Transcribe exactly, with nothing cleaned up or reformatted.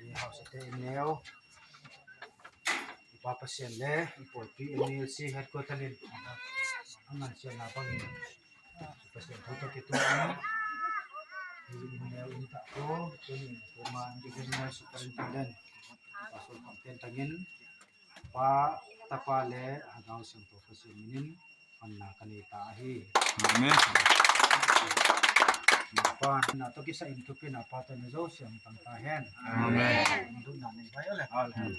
I hausate i neu, i Pa Pasian le i pawlpi, M L C headquarter in a ngansiatna bangin Pasian thu tawh kituak in, i neu in tah ko, tuni in Superintendent, Superintendent Pastor Kamten tangin Pa, Tapa le Hagau Siangtho Pasian minin panna ka nei ta ahi. Amen. Pan na to kisa in thupina Pa to na zo siang tang ta hen. Amen. Dun na nei bai ole. Amen.